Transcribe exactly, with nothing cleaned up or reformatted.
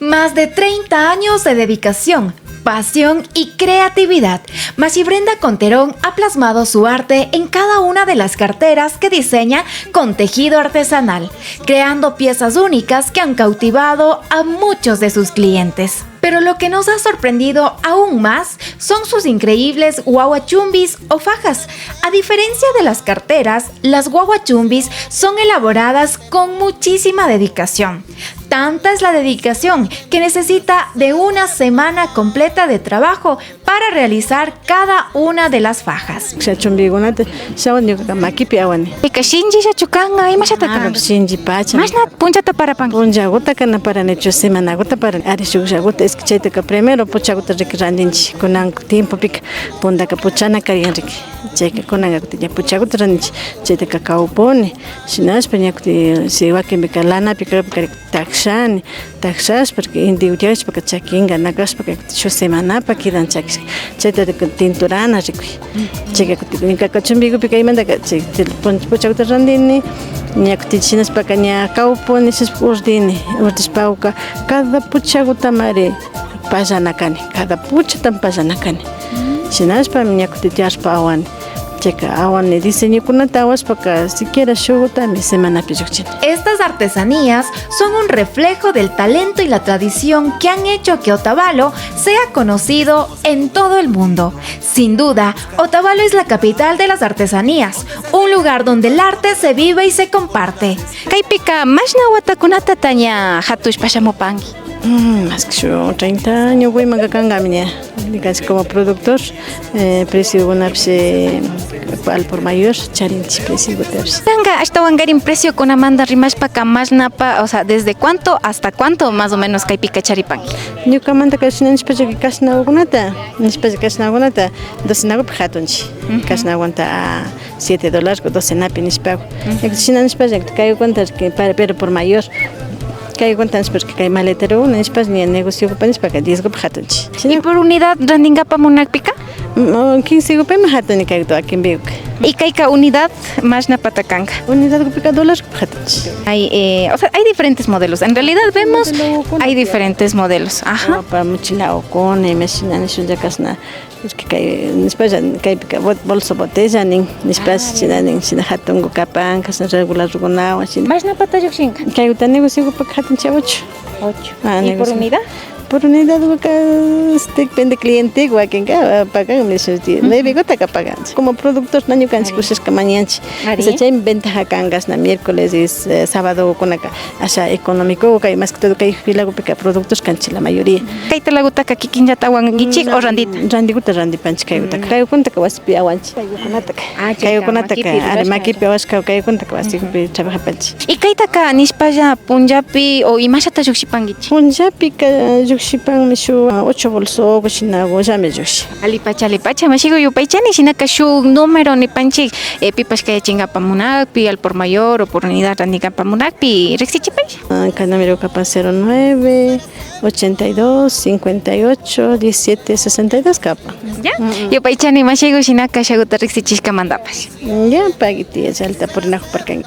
Más de treinta años de dedicación, pasión y creatividad, Mashi Brenda Conterón ha plasmado su arte en cada una de las carteras que diseña con tejido artesanal, creando piezas únicas que han cautivado a muchos de sus clientes. Pero lo que nos ha sorprendido aún más son sus increíbles guaguachumbis o fajas. A diferencia de las carteras, las guaguachumbis son elaboradas con muchísima dedicación. Tanta es la dedicación que necesita de una semana completa de trabajo para realizar cada una de las fajas. Chumbikunata shawan ñukaka makipi awani. Pika shinllishachu kanka, imashata kanka? Shinlli pacha. Mashna punchata parapanki? Punllaguta kana paranichu, semanaguta parani. Ari, shukllaguta, es que chaytaka primero puchaguta riki randinchi. Kunan tiempopika pundaka puchana kayan riki. Chayka kunanka kutin ña puchaguta randinchi. Chaytaka kawpuni. Shinashpa ña kutin si wakinpika lanapi kakpika takshani. Takshashpa, inti utyashpaka chakinka, na kashpaka shuk semanapa kidan chakishka. Chayta tinturana rikuy. Chayka kutin ñukaka chumbikupika imantaka chay pun-, puchaguta randini, ña kutin shinashpaka ña kawpuni nishpa urdini. Urdishpaka cada puchagutamari pallana kani, cada puchatami pallana kani. Shinashpami ña kutin tiyashpa awani. Chayka awani diseñokunata awashpaka siquiera shukgutami semanapi llukchini. Estas artesanías son un reflejo del talento y la tradición que han hecho que Otavalo sea conocido en todo el mundo. Sin duda, Otavalo es la capital de las artesanías, un lugar donde el arte se vive y se comparte. Kaypika mashna watakunatata ña hatushpa shamupanki? Mm, más que shuk treinta años waymanka kankami ña. Ñukanchik como productor, eh, preciokunapish, eh, al por mayor charinchik preciokutapish. Kanka ashtawankarin preciokunamanta rimashpaka mashnapa, o sea, ¿desde cuánto hasta cuánto más o menos kaypika charipanki? Ñukamantaka shina nishpallaka kashnawakunata, nishpalla kashnawakunata docenakupi hatunchik. Kashnawakunata siete dólares docenapi nishpaku. Shina nishpalla kaykunata, pero por mayor. Kaykunata nishpa kay maletero nishpa ña negociokupa nishpaka diezkupi hatunchik. ¿Y por unidad randinkapa munakpika? Mm, quince kupimi hatuni kayta wakinpika. ¿Y kayka unidad mashnapata kanka? Unidadkupika dólarkupi hatunchik. Hay, eh, o sea, hay diferentes modelos. En realidad vemos, hay diferentes modelos. Ajá. Ropa, mochilakuna, imashina nishunlla kashna. Es que kay, nishpalla, kaypika bot-, bolso botella nin, nishpash, shina nin, shina hatunku kapan, kashna regularkunawan, shina. Mashnapata llukshinka? Kaykuta negociokupa hatunchik ocho. Ocho. Ah, ¿y por unidad? Por unidadkuka, este, depende clienteka, wakinka, ah, paganmi, shuk nuevekutaka paganchik. Como productor, na ñukanchik kushishka mañanchik. Ari. O sea, chaymi ventaja kan, kashna miércoles y, eh, sábadokunaka asha económico kay, más que todo kay filakupika productos kanchik la mayoría. ¿Kayta lagutaka kikinllata awankichik o randita? Randikuta randipanchik kaykutaka. Kaykunataka wasipi awanchik. Kaykunataka. Ah, chayka kaykunataka, makipi ari, rurashka. Makipi awashka kaykunataka wasikupi trabajapanchik. ¿Y kaytaka nishpalla punllapi o imashata llukshipankichik? Punllapika llukshipanmi shuk, ah, ocho bolsoku shinakullami llukshin. Allipacha, allipacha, mashiku, yupaychani, shinaka shuk número nipanchik, eh, pipash kayachinkapa munakpi, al por mayor o por unidad randinkapa munakpi, riksichipay. Ah, kay número kapan cero nueve, ochenta y dos, cincuenta y ocho, diecisiete, sesenta y dos kapan. Ya, yupaychani mashiku, shinaka shakuta riksichishkamantapash. Ya, pagui tía, chayta purinakuparkanki.